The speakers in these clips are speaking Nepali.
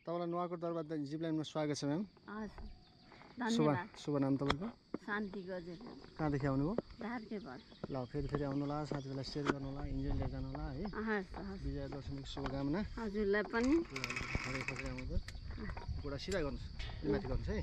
तपाईलाई नुवाकोट दरबार जिप लाइनमा स्वागत छ म्याम। धन्यवाद। शुभ नाम तपाईको? शान्ति गजेल। कहाँदेखि आउनुभयो? धारकेबाट। ल फेरि आउनु होला, साथीहरूलाई सेयर गर्नु होला, इन्जोय लिएर जानु होला है। विजया दशमीको शुभकामना। हजुरलाई पनि। गोडा सिधा गर्नुहोस्, माथि गर्नुहोस् है।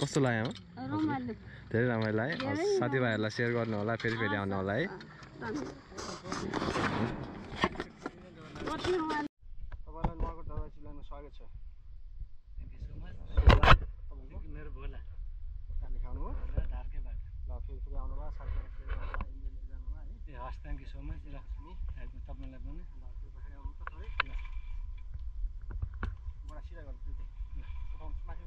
कस्तो लाग्यो? धेरै रमाइलो लाग्यो। साथीभाइहरूलाई सेयर गर्नु होला, फेरि आउनु होला है। तपाईँलाई नुवाकोट दरबार जिप लाइनमा स्वागत छ। मेरो भोला कहाँदेखि आउनुभयो? धारकेबाट। ल फेरि आउनु होला, साथीहरूलाई सेयर गर्नु होला, इन्जोय लिएर जानु होला है। हस्, thank you so much. Lakshmi तपाईँलाई पनि आउनु त थोरै गोडा सिधा गर्नु त्यो माथि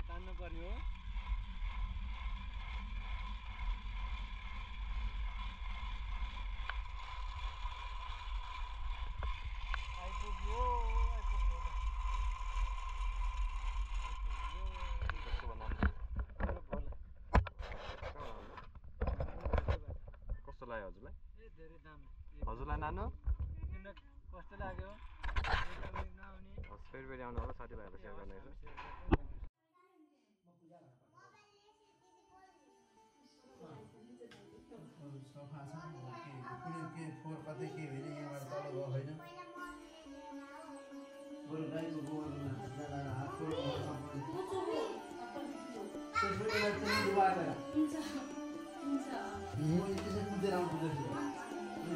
तान्नु पर्यो। कस्तो लाग्यो हजुरलाई? धेरै दाम। हजुरलाई नानु कस्तो लाग्यो? फेरि आउनु होला, साथीभाइहरूलाई सेयर गर्नु है। थाहा छ कुनै के फोहोर कतै के होइन यहाँबाट तल गयो होइन बरु गाईको गोबरमा हात म त्यसै कुदेर आउँदैछु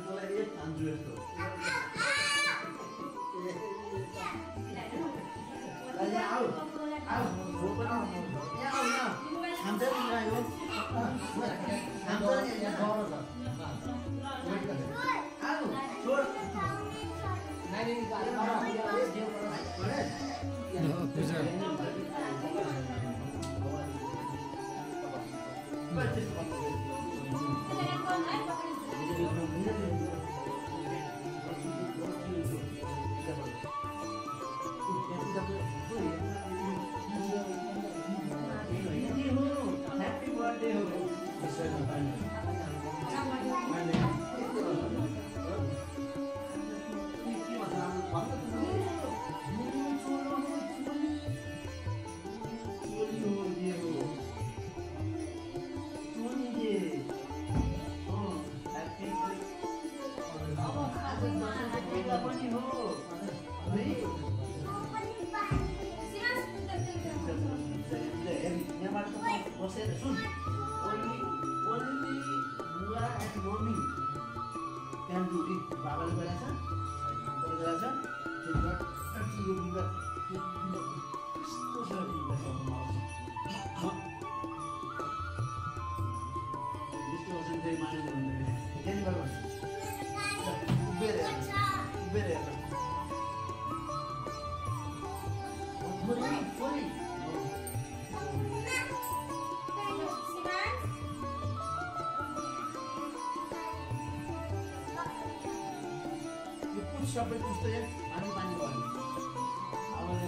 तँलाई एक खान्छु यस्तो आऊ आऊ हो पनि यहाँ आऊ न खान्छ नि गाई हो खान्छ नि यहाँ डर छ आऊ छोड नानी Happy birthday ho. बसेर सुन ओन्ली बुवा and mummy can do it बाबाले गरेछ आमाले गरेछ त्यसबाट यो बिगा कस्तो छ बिगा यस्तो असन चाहिँ माने भन्दै केन गर्नु उबेर फोरी सबै पुस्तै पानी पानी भयो आवाज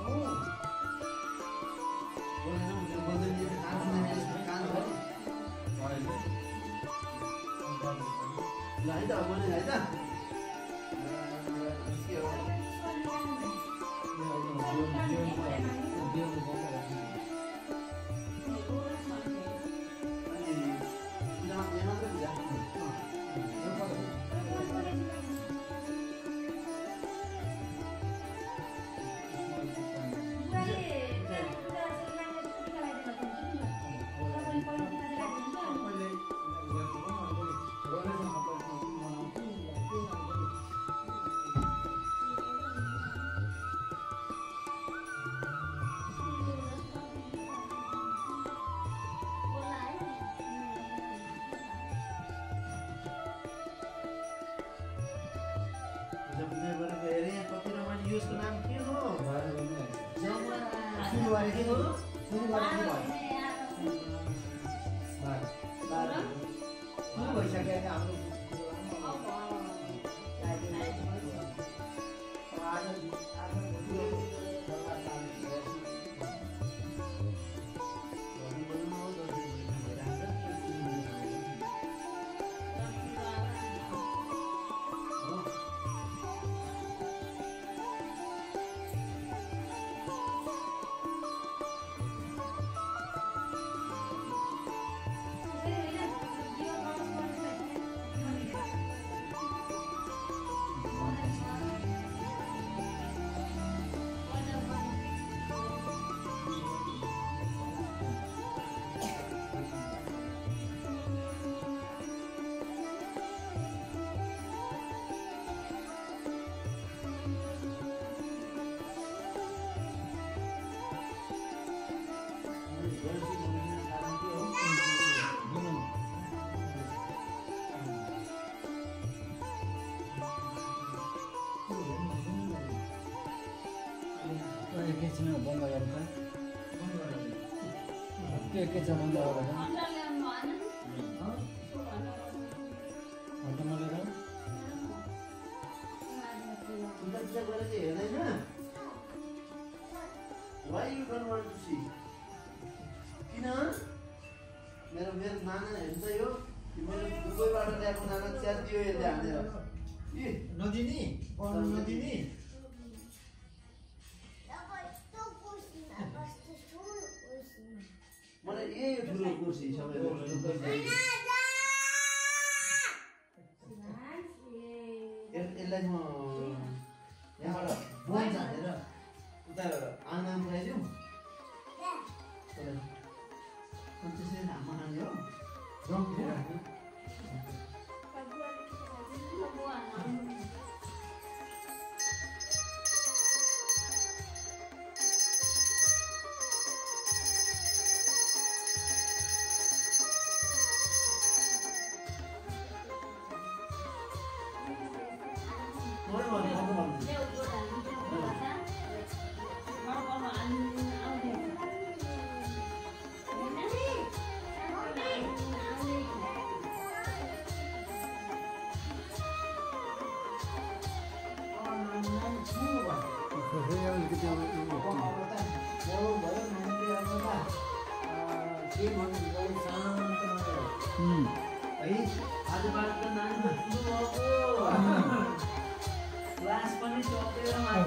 Oh ल है त मैले है त के हो यसको नाम के हो सुनिवारी के हो सुनिवारी के भयो भइसक्यो हाम्रो एकैछिन बन्द गरेर के एकैछिन बन्द गरेर हेर्दैन Why you don't want to see? किन मेरो मेरो नाना हेर्छ यो मेरो दुबईबाट ल्याएको नाना च्यातियो यसले हानेर ए नदिनी नदिनी मलाई यही ठुलो कुर्सी यसलाई म यहाँबाट बोन झानेर उता आँगनमा पुऱ्याइदिउँ त्यसरी हाम्मा हाल्ने हो रङ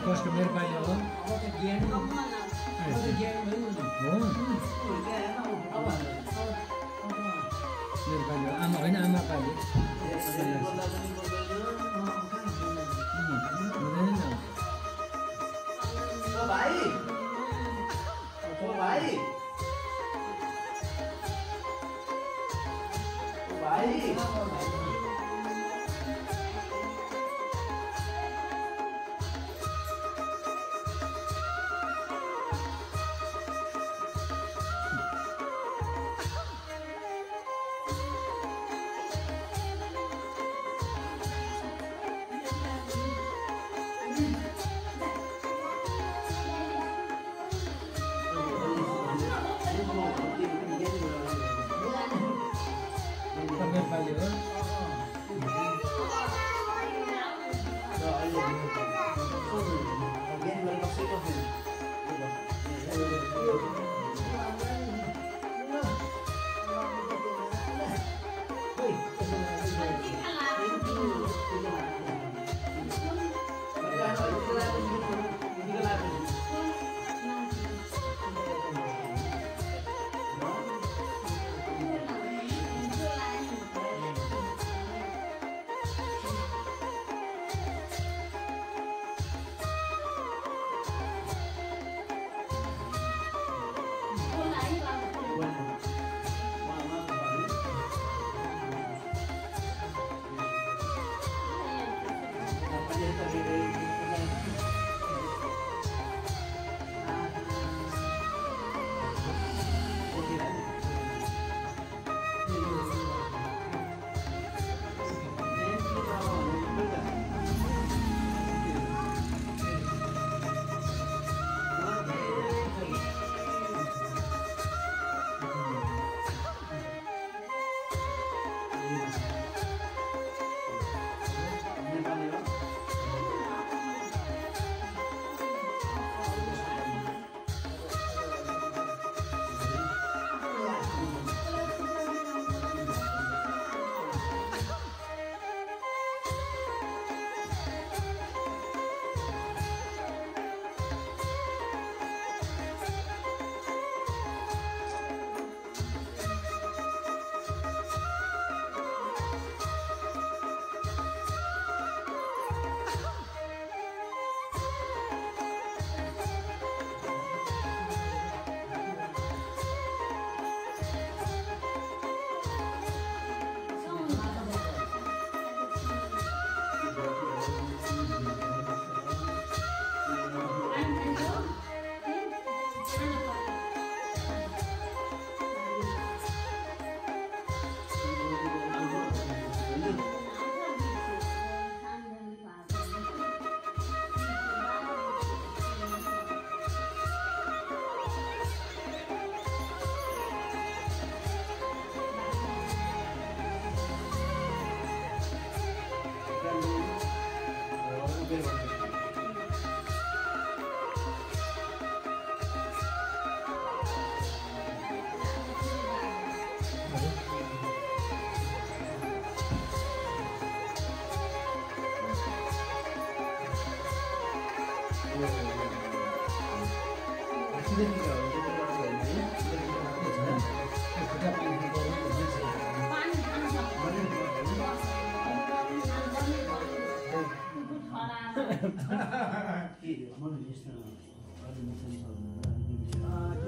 कसको मेरो पाइलो हो मेरो पाइलो आमा होइन आमा पाइलो Pagliaro.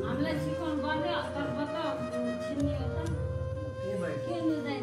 हामीलाई सिकाउनु पर्यो हतारबाट छिन्ने हो त के मिल्दैन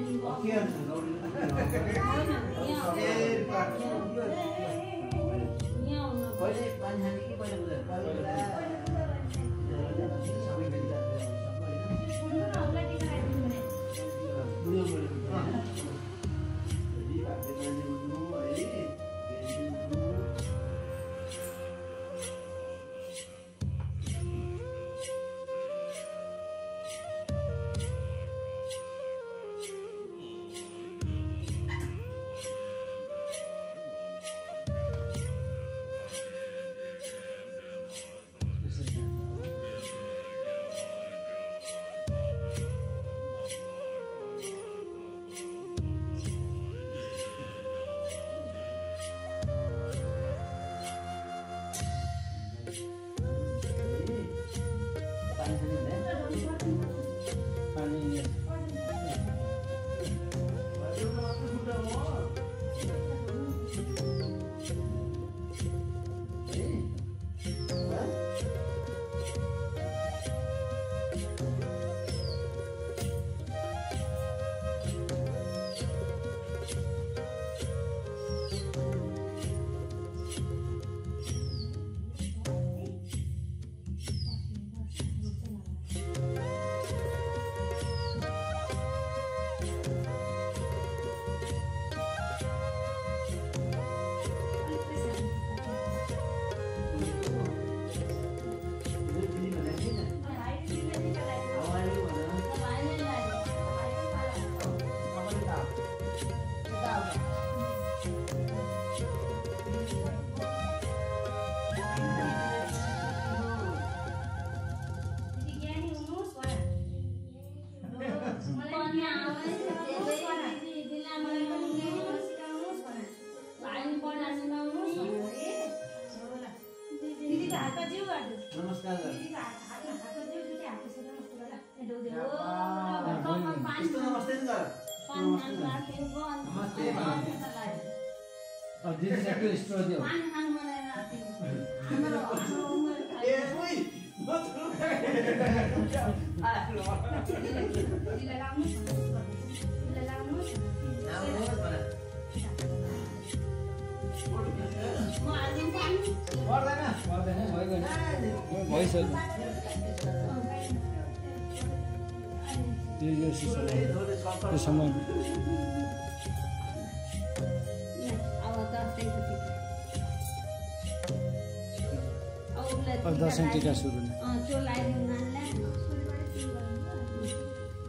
दसैँ टीका सुरु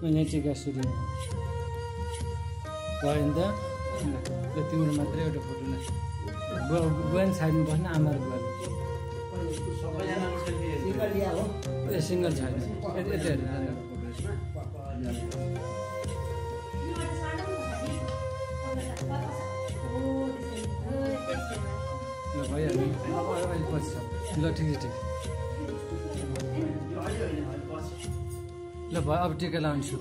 यहाँ टीका सुरु भयो नि त तिम्रो मात्रै एउटा फोटो ल बुहान साइडमा बस्न आमा र बुहान ए सिङ्गल छैन यति हेरेर ल भइहाल्यो अहिले पछि छ ल ठिक छ ठिक ल भयो अब टिका लगाउँछु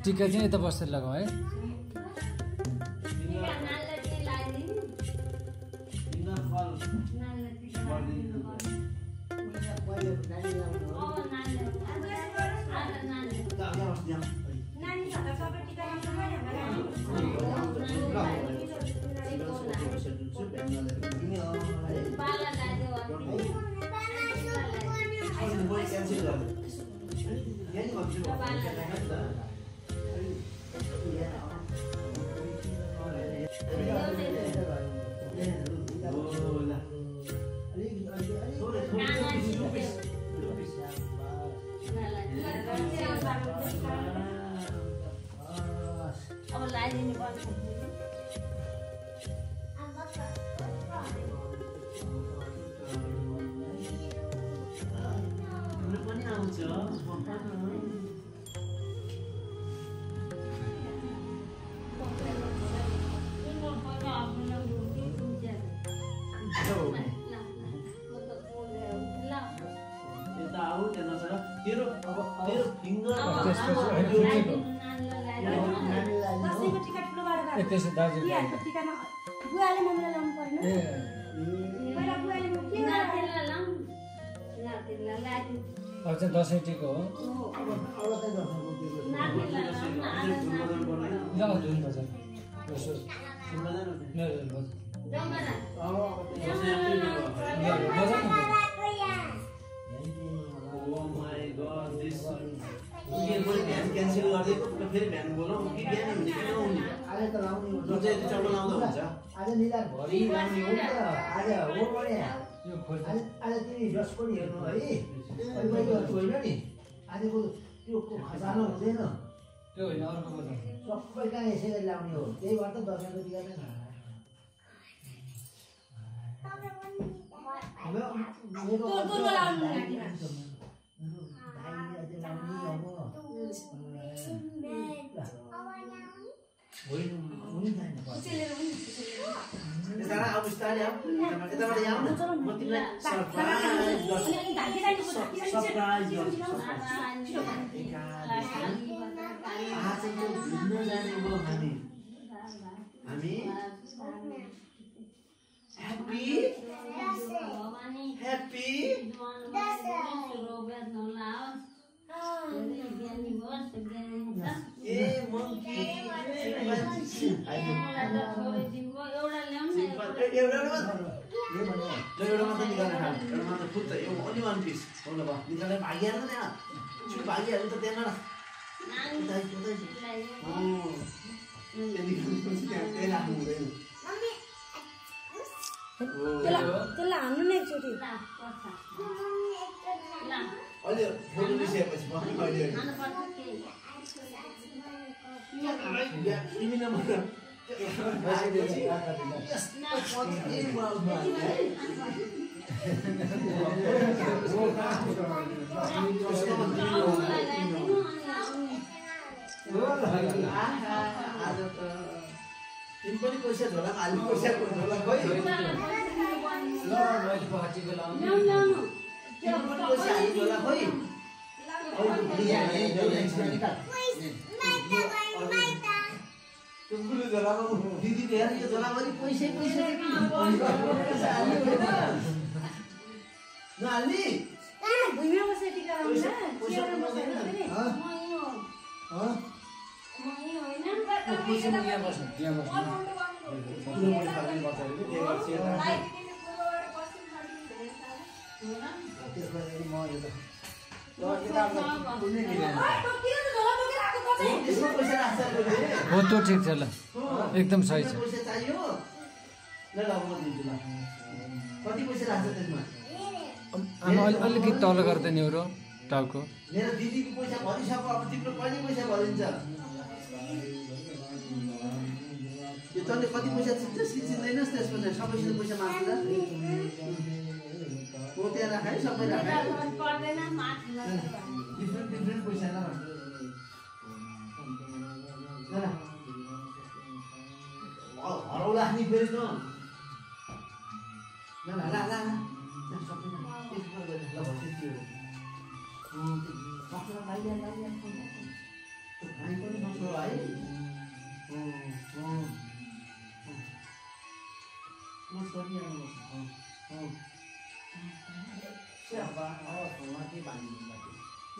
टिका चाहिँ यता बसेर लगाऊ है आऊ त्यहाँ नसर तेरो फिङ्गर त्यसो दार्जिलिङ अब चाहिँ दसैँ टिको हो क्यान्सल गरिदिएको फेरि बिहान बोलाउँ कि बिहान हुने कि नहुने आज त लाउने जुन चाहिँ चप्पल लाउँदा हुन्छ आज निला भरि लाउने हो नि त आज हो बढिया आज तिमी जसको नि हेर्नु है होइन नि आजको त्यो खजाना हुँदैन त्यो होइन अर्को सबै कहाँ यसै गरी लाउने हो त्यही भएर त दसैँको टिका नै अब बिस्तारै यताबाट यहाँ म तिमीलाई सरप्राइज गर्छु आज घुम्न जाने हो हामी ह्याप्पी ए मंकी एउटा मात्र निकाल्न खानु एउटा मात्र फुत्त यो ओन्ली वान पिस होला भयो निकाल्न भागिहाल्नु नि छु भागिहाल्नु त त्यहाँ त्यही राख्नु हुँदैन त्यसलाई हान्नु नै एकचोटि अहिले फोटो लिइसकेपछि बस्नु कहिले तिमी नमात्र तिमी पनि पैसा झोला हाल्नु पैसा झोला खोइ तिमी पनि पैसा हाल्नु झोला खोइ गुरु झोलामा दिदी हेर यो झोलाभरि पैसै पैसा नहाल्ने भुइँमा बसेर टिका हो त्यो ठिक छ ल एकदम सही छ पैसा चाहियो ल ल म दिन्छु ल कति पैसा लाग्छ त्यसमा अलिकति तल गर्दैन हो टाउको मेरो दिदीको पैसा भरिसक्यो अब तिम्रो कहिले पैसा भरिन्छ यो तँले कति पैसा छिन्छ सिचिँदैनस् त्यसपछि सबैसित पैसा माग्छ हो त्यहाँ राख है सबै राख डिफ्रेन्ट पैसा हराउला नि फेरि न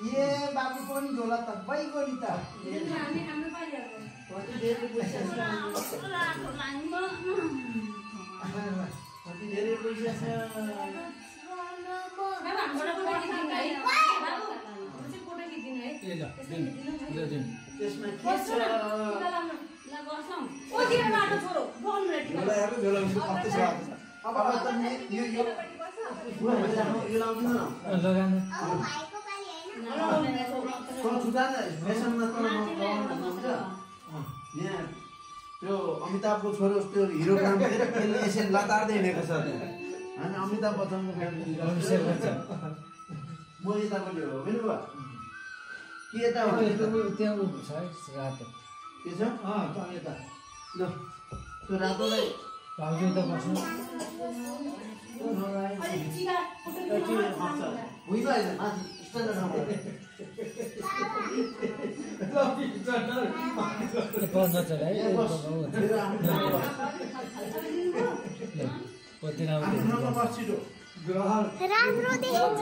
ये बाबु पनि झोला त बैगो नि त कति धेरै पैसा छ त्यसमा के छ अब त यो लाउँछु न लगानु यहाँ त्यो अमिताभको छोरो त्यो हिरो काम गरेर त्यसले यसरी लतार्दै हिँडेको छ हामी अमिताभ बच्चनको फ्यामिली म यतापट्टि हो बुझ्नु भयो के यता हो त्यहाँ छ रातो के छ यता ल त्यो रातोलाई भाउजू त बस्नु भुइँमा होइन माथि स्ट्यान्डर्ड ठाउँमा राम्रो देखिन्छ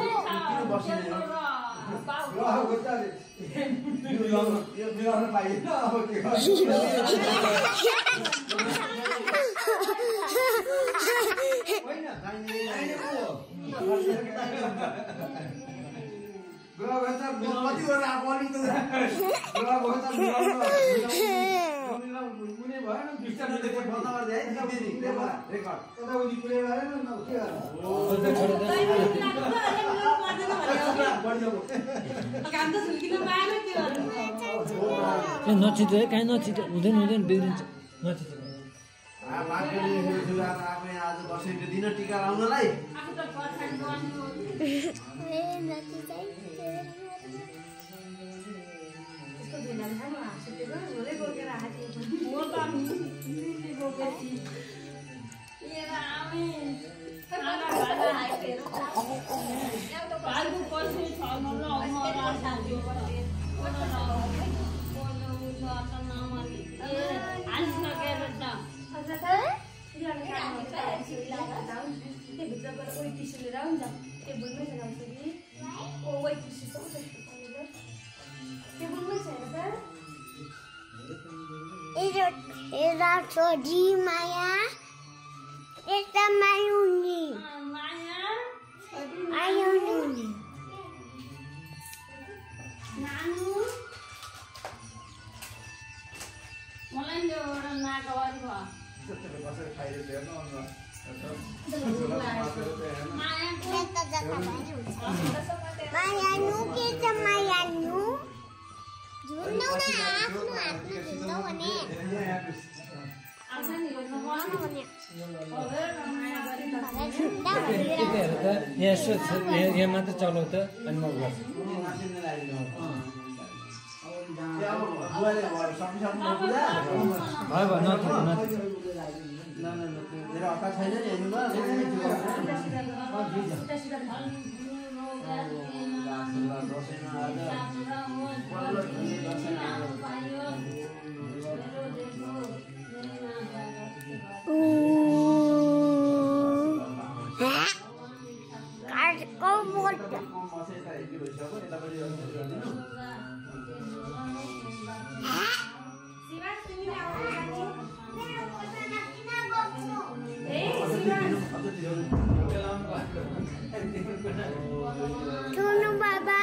नचितो है कहीँ नचितो हुँदैन बिग्रिन्छ नचितो आज दसैँको दिन टिका लाउनलाई छोरी माया यता मायुनी मायुनी नानु मलाई त्यो एउटा नागवारी भयो मायानु के छ मायानु झुन्डौ न आफ्नो हातले झुन्डौ भने यहाँ मात्र चलाउ त अनि म गर्छु सुनु बाबा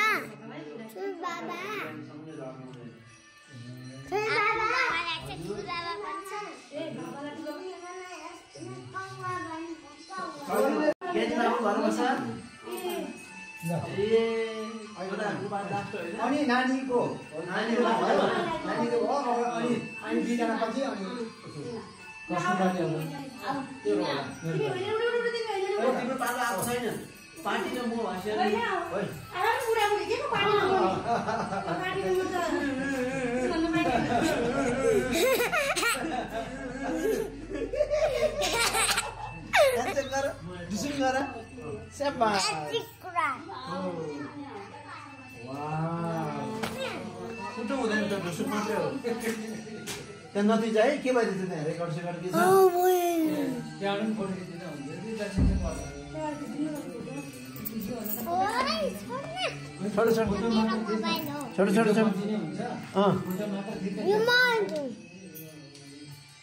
अनि नानीको अनि दुईजना पछि अनि तिम्रो पालो आएको छैन पार्टी र म हुँदैन त ढुसुक मात्रै हो त्यहाँ नतिजा है के भइदिन्छ त्यहाँ रेकर्ड सेकर्ड के छ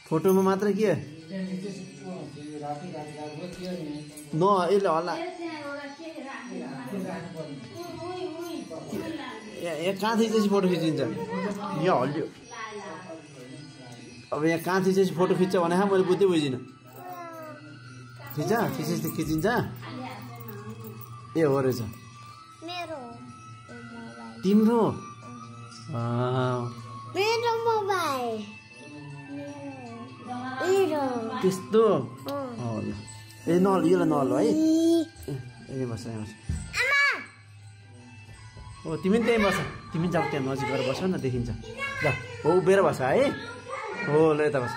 फोटोमा मात्र के न यसले हल्ला यहाँ कहाँ थिएपछि फोटो खिचिन्छ यहाँ हल्लियो अब यहाँ कहाँ थिएपछि फोटो खिच्छ भने मैले बुझ्दै बुझिनँ खिचिन्छ ए हो रहेछ तिम्रो त्यस्तो ए नल यसलाई नल है ए बस हो तिमी पनि त्यहीँ बस तिमी जाऊ त्यहाँ नजिक गएर बस न देखिन्छ ल हो उभिएर बस है हो ल यता बस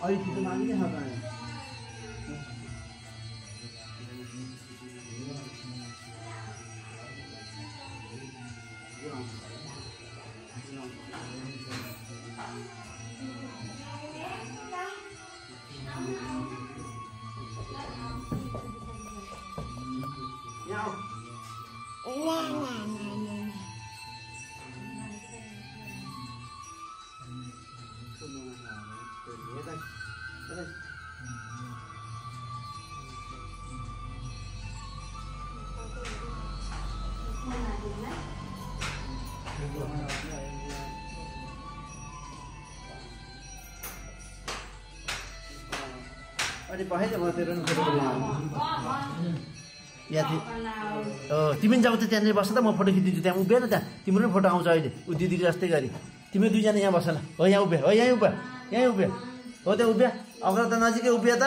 अलिकति त माग्ने खाँदा अनि पहाइ म तेरो नि फोटो तिमी जाऊ त त्यहाँनिर बस्छ त म फोटो खिचिदिन्छु त्यहाँ उभिएन त्यहाँ तिम्रो पनि फोटो आउँछ अहिले ऊ दिदीको जस्तै गरी तिमी दुईजना यहाँ बस न हो यहाँ उभिया हो यहीँ उभिया हो त्यहाँ उभिया अग्र त नजिकै उभिया त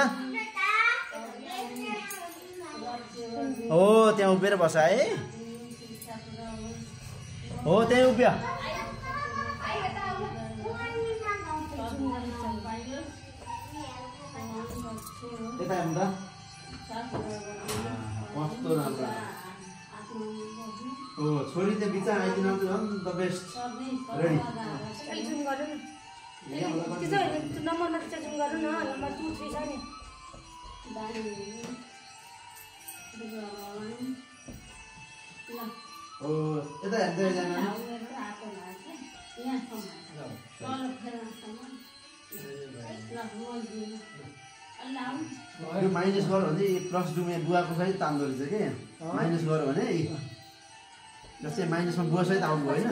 हो त्यहाँ उभिएर बस है हो त्यहीँ उभिया यता हेर्नु त कस्तो राम्रो हो छोरी त्यो बिचा आइदिनु झन् द बेस्ट रेडी हो यता हेर्दै जानु यो माइनस गर्यो भने प्लस डुमे बुवाको सहित तान्दो रहेछ कि माइनस गर्यो भने जस्तै माइनसमा बुवा सहित आउनु होइन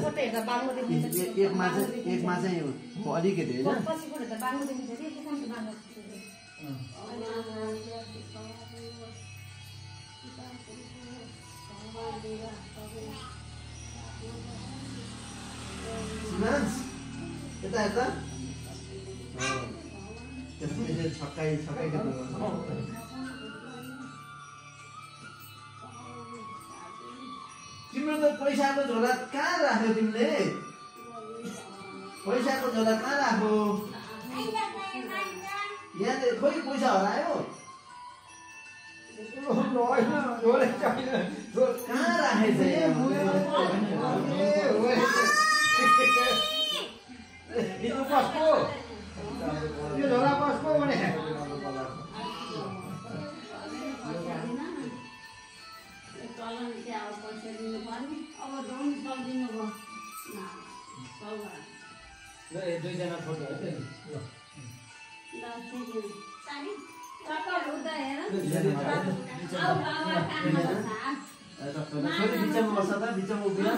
एकमा चाहिँ अलिकति होइन यता यता छक्काइ तिम्रो त पैसाको झोला कहाँ राख्यो तिमीले पैसाको झोला कहाँ राख्यो यहाँ खोइ पैसा हरायो कहाँ राखेछ यो झोला बसको भने दुईजना फोटो बिचमा बस्छ त बिचमा उभिएर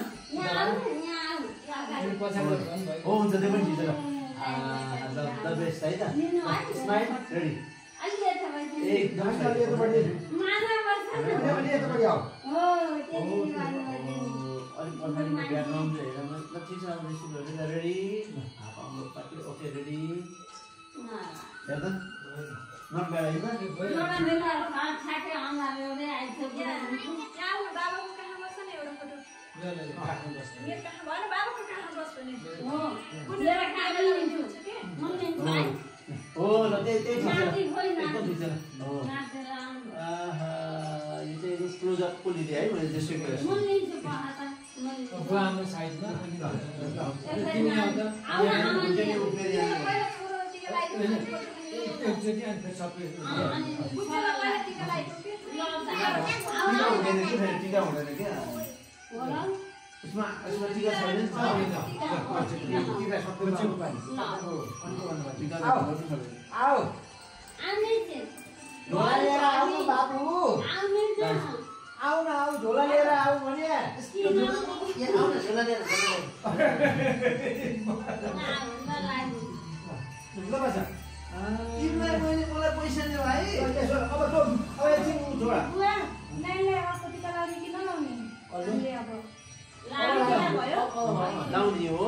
हो हुन्छ त्यो पनि खिचेर द बेस्ट है त स्माइल रेडी एकदम ब्याकग्राउन्ड ठिक छ रेडी ओके रेडी हेर्दा नट ब्याड होइन हो ल त्यही एकदम ठिक छ हो यो चाहिँ क्लोजअप को लिँदै है मैले जस्तो हाम्रो साइडमा टिका हुँदैन क्या उसमा टिका छैन झोला लिएर आऊ भने तिमीलाई मैले मलाई पैसा दियो भाइ अब एकछिन छोडा लाउने हो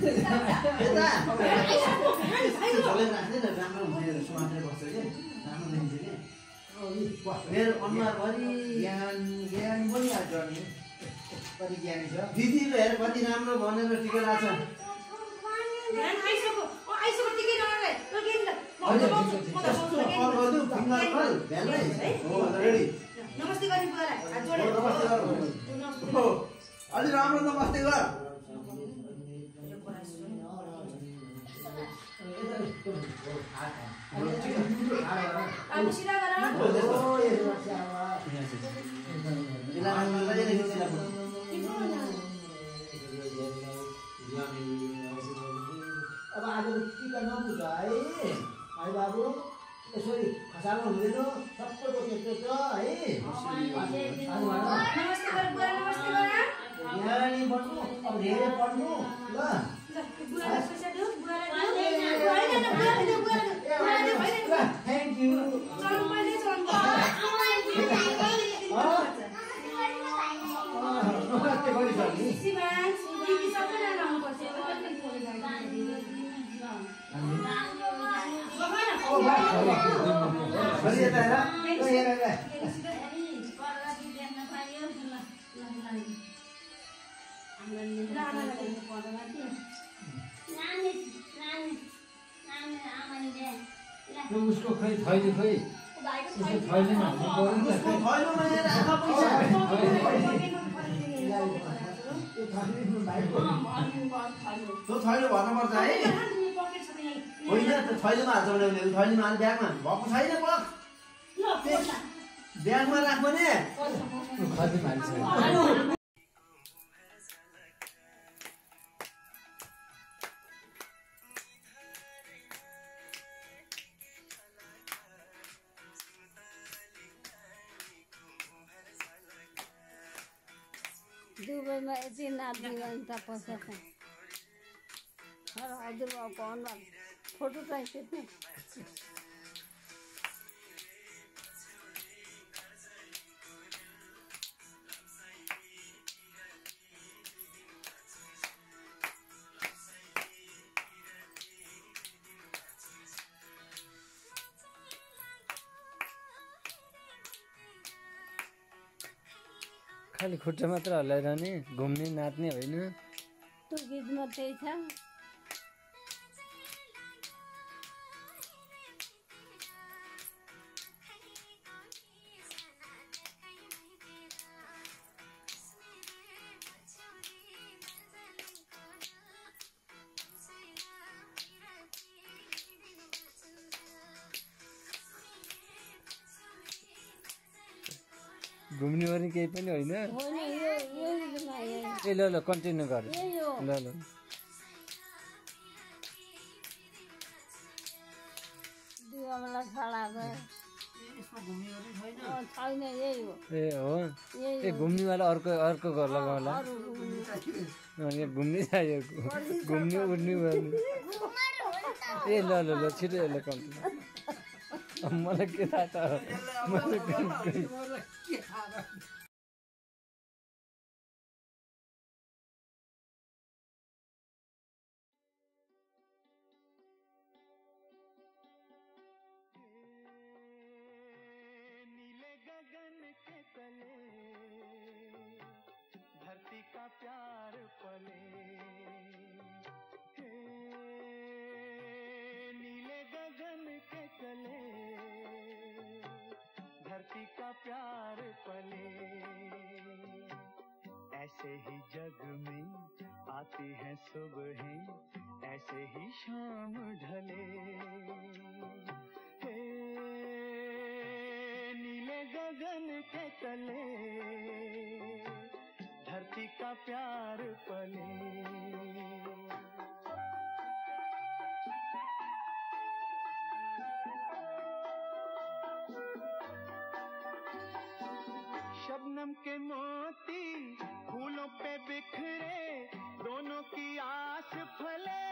यता झोलेर राख्ने त राम्रो हुन्छ सुहास्दै बस्छ कि राम्रो देखिन्छ कि मेरो अनुहारभरि ज्ञान पनि आज नि कति ज्ञानी छ दिदीले हेर कति राम्रो भनेर टिका लाग्छ नमस्ते गर्ने बुवालाई हात जोडेर अलि राम्रो नमस्ते गर अब सिधा गर अब आज टिका नबुझ है भाइ बाबु यसरी खसाल्नु हुँदैन सबैको त्यस्तो छ है नमस्ते गर बुवा नमस्ते गर ज्ञानी बन्नु अब धेरै पढ्नु ल बुवालाई पैसा दिऊ बुवालाई थ्याङ्क यू चल मैले चल नमस्ते गरिसक्नु शिवान दिदी सबैजना लाउनु पर्छ उसको खै थैली खै उसको थैलीमा हाल्नु थैलो भन्नुपर्छ है होइन थैलोमा हाल्छ भने थैलीमा हाल्ने ब्यागमा भएको छैन पख ब्यागमा राख्नु नि खैलीमा हाल्छ दुबईमा यति नाच्ने त पैसा छ हजुरबाबुको अनुहार फोटो चाहिँ खिच्ने खाली खुट्टा मात्र हल्लाइरहने घुम्ने नाच्ने होइन त्यो गीतमा त्यही छ घुम्ने भने केही पनि होइन होइन यो गीतमा ए ल ल कन्टिन्यू गर यही हो ल ल दुईवटा छाडा गयो छैन यही हो ए हो यही ए घुम्नेवाला अर्को अर्को घर लगाउला अरू घुम्ने यहाँ घुम्ने चाहियो घुम्ने उड्ने गर्ने ए ल ल ल छिटो यसलाई कन्टिन्यू मलाई के थाहा छ मलाई धरती का प्यार पले नीले गगन के तले धरती का प्यार पले ऐसे ही जग में आती है सुबहें ऐसे ही शाम ढले नीले गगन के तले धरती का प्यार पले शबनम के मोती फूलों पे बिखरे दोनों की आस फले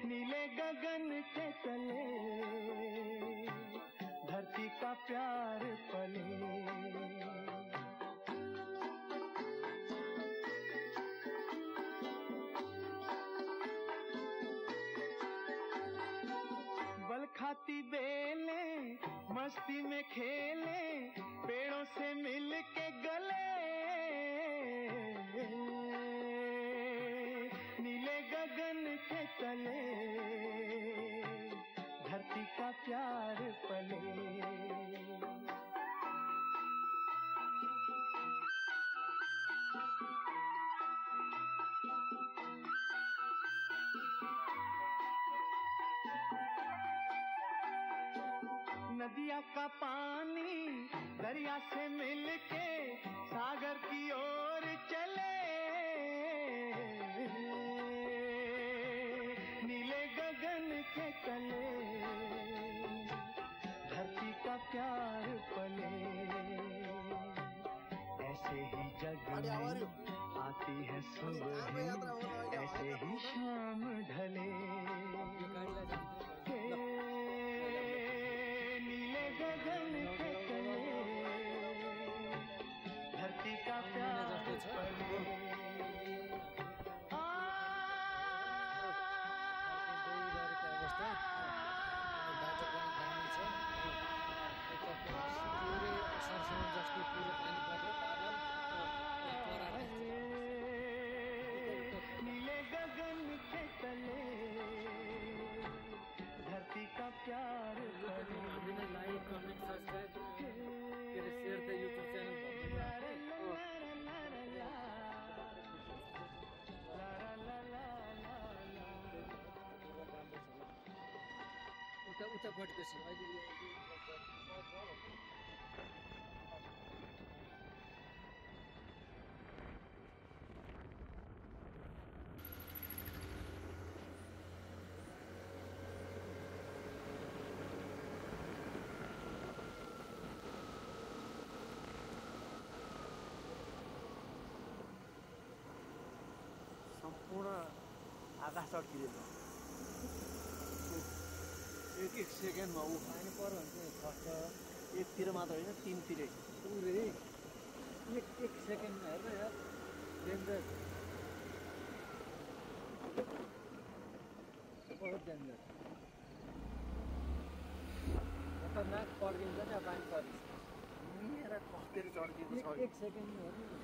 नीले गगन के तले धरती का प्यार पले मस्ती में खेले पेड़ों से मिल के गले नीले गगन के तले धरती का प्यार पले नदिया का पानी दरिया से मिलके सागर की ओर चले नीले गगन के तले धरती का प्यार पले ऐसे ही जग में आती है सुबह ऐसे ही शाम ढले गगन के तले धरती का प्यार पले नीले गगन के तले धरती का प्यार like comment subscribe share the YouTube channel उता भटकेछ सम्पूर्ण आकाश अड्किँदैन एक एक सेकेन्डमा उखाल्नु पर्यो भने चाहिँ खस्छ एकतिर मात्र होइन तिनतिरै पुरै एक सेकेन्डमा हेर्न यार डेन्जर बहुत डेन्जर खतरनाक पड्किन्छ नि अब पानी परेछ मेरा कस्तेर चड्किएको छ एक सेकेन्डमा हेर्नु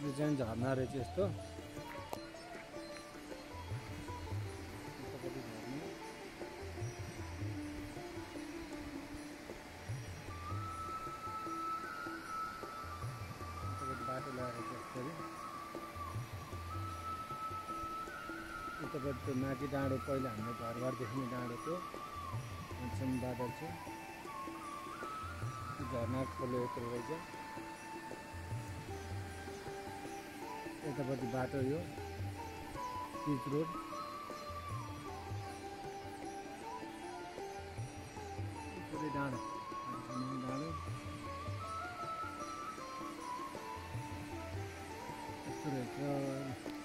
यो चाहिँ झर्ना रहेछ यस्तो बाटो लगाएर यसरी उतापट्टि त्यो माथि डाँडो पहिला हाम्रो घरबाट देख्ने डाँडो थियो अहिलेसम्म बाटो छ झर्ना खोलो यत्रो रहेछ यतापट्टि बाटो यो पिच रोड पुरै डाँडो डाँडो यस्तो रहेछ